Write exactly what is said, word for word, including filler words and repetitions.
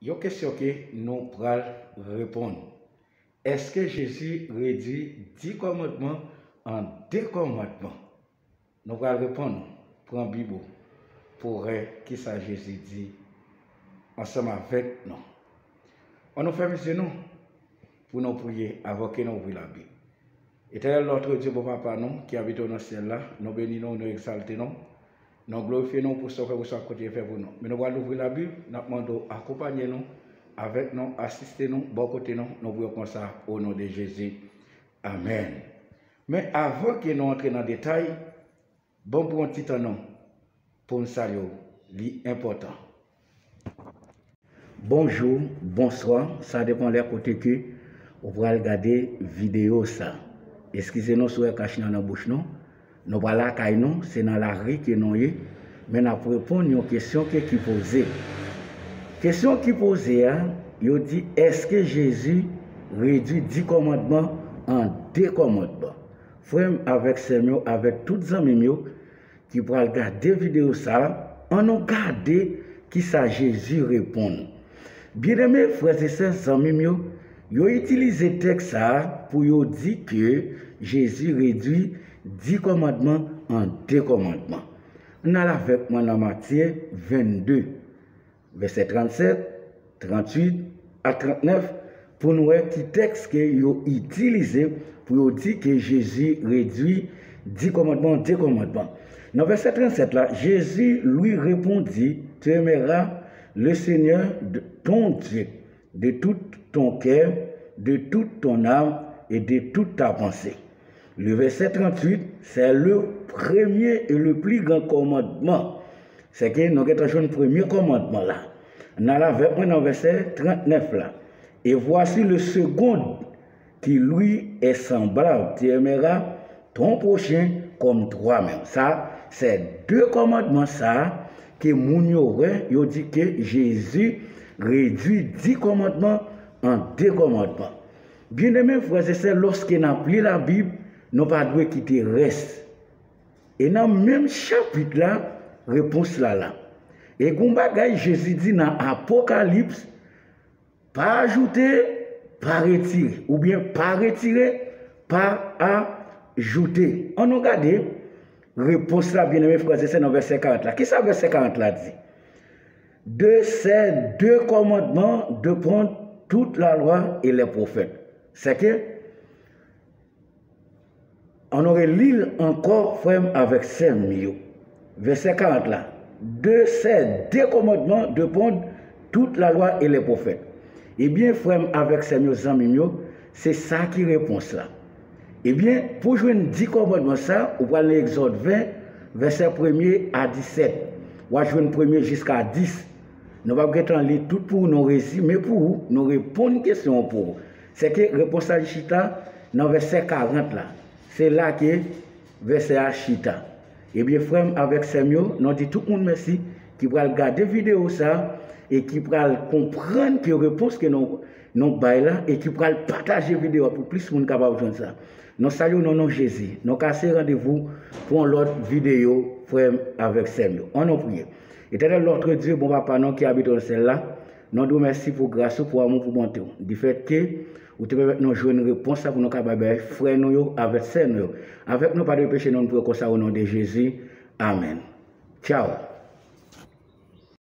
Yon kesyon ke nou pral reponn. Èske Jezi redui di kòmandman an de kòmandman? Nou pral reponn, pran Bib ou pou w wè kisa Jezi di ansanm avèk nou. Ann nou fèmen zye nou pou nou priye avan ke nou ouvri Labib. Etènèl, Nòtre Dye, Bon Papa nou ki abite nan syèl la, nou beni nou, nou egzalte nou, nou glorifye nou pou sa w fè pou sa w kontinye fè pou nou. Men nou pral ouvri Labib, n ap mande w akonpanye nou, avèk nou, asiste nou, bò kote nou, nou priye konsa, o non de Jezi. Amèn. Men avan ke nou antre nan detay, ban m pran yon ti tan non pou m salye w, li enpòtan. Bonjou, bonswa, sa depann lè kote ke ou pral gade videyo sa. Eskize nou si w wè kach nan nan bouch nou. Nou pa lakay nou, se nan lari ke nou ye, men n ap reponn yon kesyon ke ki poze. Kesyon ki poze a, yo di, èske Jezi redui di kòmandman an de kòmandman? Frè m avèk sè m yo, avèk tout zanmi m yo ki pral gade videyo sa a, ann nou gade kisa Jezi reponn. Byeneme frè e sè, zanmi m yo, yo itilize tèks sa a pou yo di ke Jezi redui di kòmandman an de kòmandman. Ann al avèk mwen nan Matye vennde, vèsè trannsèt, trantuit ak trantnèf, pou n wè ki tèks ke yo itilize pou yo di ke Jezi redui di kòmandman an de kòmandman. Nan vèsè trannsèt la, Jésus lui répondit, tu aimeras le Seigneur, de, ton Dieu, de tout ton cœur, de toute ton âme et de toute ta pensée. Le verset trente-huit, c'est le premier et le plus grand commandement. Sèke nou gentan jwenn premye kòmandman la. Ann al avèk mwen nan vèsè trantnèf la. Et voici le second qui lui est semblable, tu aimeras ton prochain comme toi-même. Sa, se de kòmandman sa ke moun yo wè, yo di ke Jezi redui di kòmandman an de kòmandman. Byeneme frè e sè, lòske n ap li Labib, nou pa dwe kite rès. E nan menm chapit la, repons la la. E gon bagay Jezi di nan Apokalips, pa ajoute, pa retire, oubyen pa retire, pa ajoute. Ann nou gade repons la, byeneme frè e sè, nan vèsè karant la. Kisa vèsè karant la di? De ces deux commandements dépendent toute la loi et les prophètes. Sèke Ann nou reli l ankò, frè m avèk sè m yo. Vèsè karant la. De ces deux commandements dépendent toute la loi et les prophètes. Ebyen, frè m avèk sè m yo, zanmi m yo, se sa ki repons la. Ebyen, pou jwenn di kòmandman sa, ou pral nan Egzòd ven, vèsè premye a disèt. W a jwenn premye jiska dis. Nou p ap gentan li tout pou ou, nou rezime pou ou, nou reponn kesyon an pou ou. Sèke repons la chita nan vèsè karant la. Se la ke vèsè a chita. Ebyen, frè m avèk sè m yo, nou di tout moun mèsi ki pral gade videyo sa a e ki pral konprann ke repons ke nou, nou bay la e ki pral pataje videyo a pou plis moun kapab jwenn sa. Nou salye w nan non Jezi. Nou kase randevou pou yon lòt videyo, frè m avèk sè m yo. Ann nou priye. Etènèl Nòtre Dye, Bon Papa nou ki abite nan syèl la, nou di w mèsi pou gras ou, pou amou, pou bonte w. Difèt ke ou te pèmèt nou jwenn repons la pou nou kapab bay frè nou yo avèk sè nou yo. Avèk nou, padone peche nou, nou priye konsa o non de Jezi. Amèn. Tchaw.